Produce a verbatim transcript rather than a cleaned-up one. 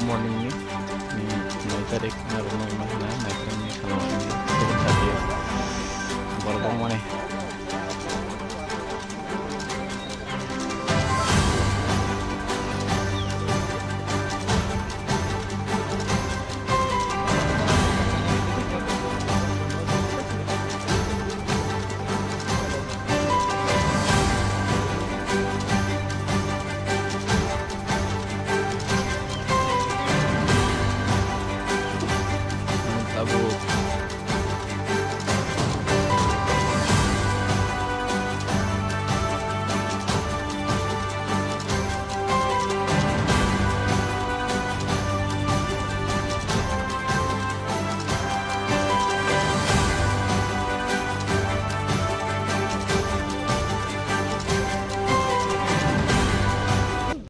Morning ni, ni nine tarik, nine tarik ni khana, nine tarik ni khana, borok bangmani.